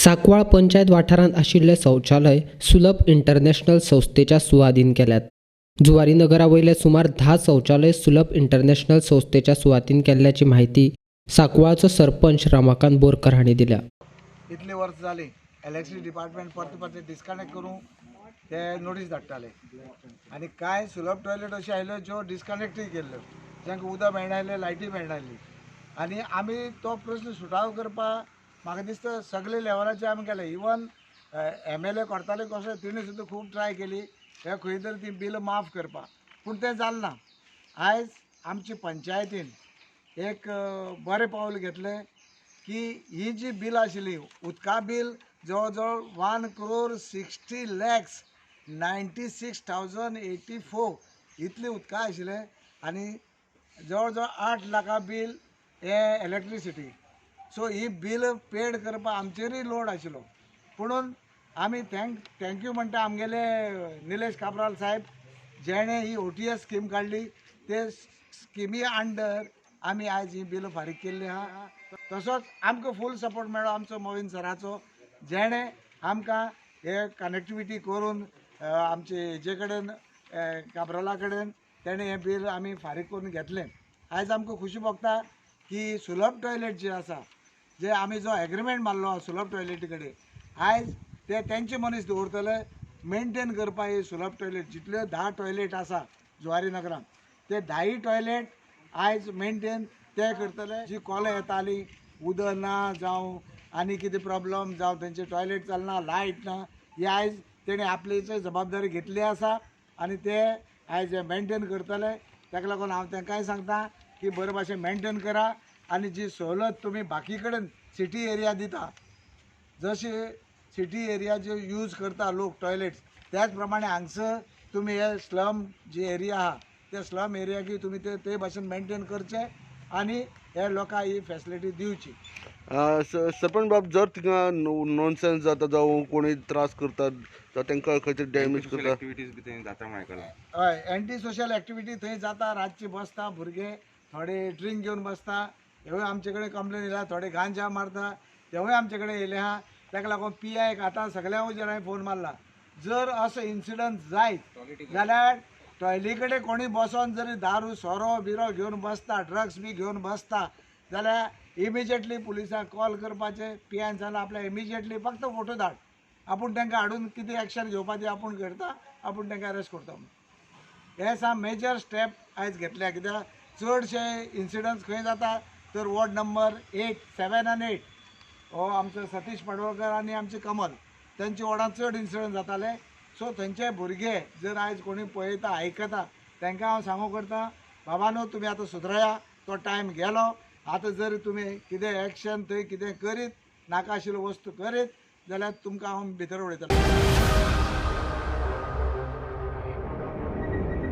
सांकवाळ पंचायत वाठारांत आशिल्ले शौचालय सुलभ इंटरनॅशनल संस्थेच्या सुवादीन केल्यात. जुवारी नगरा वयले सुमार 10 शौचालय सुलभ इंटरनॅशनल संस्थेच्या सुवातीन केल्ल्याची म्हायती सांकवाळचो सरपंच रमाकांत बोरकर हांणी दिल्या. इतली वर्स जाली इलेक्ट्रिसिटी डिपार्टमेंट परते परते डिस्कनेक्ट करूं ते नोटीस धाडटाले आनी कांय सुलभ टॉयलेट अश्यो आयल्यो ज्यो डिस्कनेक्टूय केल्ल्यो, जांकां उदक मेळनासलें, लायटी मेळनासली. आनी आमी तो प्रस्न सुटावो करपाक म्हाका दिसता सगळे लेवलाचेर आमी केले. इवन एमएलए करताले कसो, तिणें सुद्दां खूब ट्राय केली हे खंय तरी ती बिलां माफ करपाक, पूण तें जालें ना. आयज आमची पंचायतीन एक बरें पावल घेतलें की ही जी बिलां आशिल्ली, उदका बील जवळ जवळ 1,60,96,084 इतली उदकां आशिल्लें आनी जवळ जवळ 8 लाखां बील हे इलेक्ट्रिसिटी. सो ही बील पेड करपाक आमचेरूय लोड आशिल्लो, पुणून आमी thank you म्हणटा आमगेले निलेश काब्राल साहेब, जेणे ही ओटीएस स्कीम काडली. ते स्किमी अंडर आमी आयज ही बिलां फारीक केल्ली आहा. तसोच आमकां फूल सपोर्ट मेळ्ळो आमचो मोविन सराचो, जेणे आमकां हे कनेक्टिविटी करून आमचे हेजे कडेन, काब्राला कडेन तेणें हें बील आमी फारीक करून घेतलें. आयज आमकां खुशी भोगता की सुलभ टॉयलेट जे आसा, जे आमी जो एग्रीमेंट मारलो आहा सुलभ टॉयलेटी कडेन, आयज ते तेंचे मनीस दवरतले मेनटेन करपाक. ही सुलभ टॉयलेट जितल्यो 10 टॉयलेट आसा जुवारी नगरान, ते 10 टॉयलेट आयज मेनटेन ते करतले. जी कॉलां येताली, उदक ना जावं आनी कितें प्रॉब्लम जावं, तेंचे टॉयलेट चलना, लायट ना, ही आयज तेणी आपली जबाबदारी घेतली आसा आनी ते आयज मेनटेन करतले. ताका लागून हांव तांकांय सांगता की बरे भाशेन मेनटेन करा आनी जी सवलत तुमी बाकी कडेन सिटी एरिया दिता, जशे सिटी एरिया जे यूज करता लोक टॉयलेट्स, त्याच प्रमाणे हांगसर तुमी हे स्लम जी एरिया आहा ते स्लम एरियाकी तुमी ते ते भाशेन मेनटेन करचे आनी हे लोकांक ही फेसिलिटी दिवची. सरपंच बाब, जर थिंगा नॉनसेन्स जाता जावं कोणी त्रास करतात जावं तांकां खंय तरी डॅमेज करता? एक्टिविटीज बी थंय जाता म्हण आयकलां. हय, एंटी सोशल एक्टिविटी थंय जाता. रातची बसता भुरगे, थोडे ड्रिंक घेवन बसता, हेवूय आमचे कडेन कंप्लेन येयल्या. थोडे गांजा मारता, तेवूय आमचे कडेन येयले आहा. ताका लागून पीआयक आतां सगळ्या जाणांनी फोन मारला. जर असो इन्सिडंट जायत जाल्यार टॉयली कडेन कोणी बसोन जरी दारू सोरो बिरो घेवन बसता, ड्रग्स बी घेवन बसता जाल्यार इमिजिएटली पुलिसांक कॉल करपाचें. पीआयन सांगलां आपल्याक इमिजिएटली फक्त फोटो धाड, आपूण तांकां हाडून कितें एक्शन घेवपाचें आपूण करता, आपूण तांकां अरेस्ट करता. हे सा मेजर स्टेप आयज घेतल्या, कित्याक चडशे इन्सिडंट्स खंय जाता तर वॉर्ड नंबर 8, 7 आनी 8, हो आमचो सतीश पडवळकर आनी आमचे कमल, तेंच्या वॉर्डान चड इन्सिडंट जाताले. सो थंयचे भुरगे जर आयज कोणी पळयता, आयकता, तांकां हांव सांगू करता, बाबानो, तुमी आतां सुदराया, तो टायम गेलो. आतां जर तुमी कितें एक्शन थंय कितें करीत, नाका आशिल्ल्यो वस्तू करीत जाल्यार तुमकां हांव भितर उडयतलो.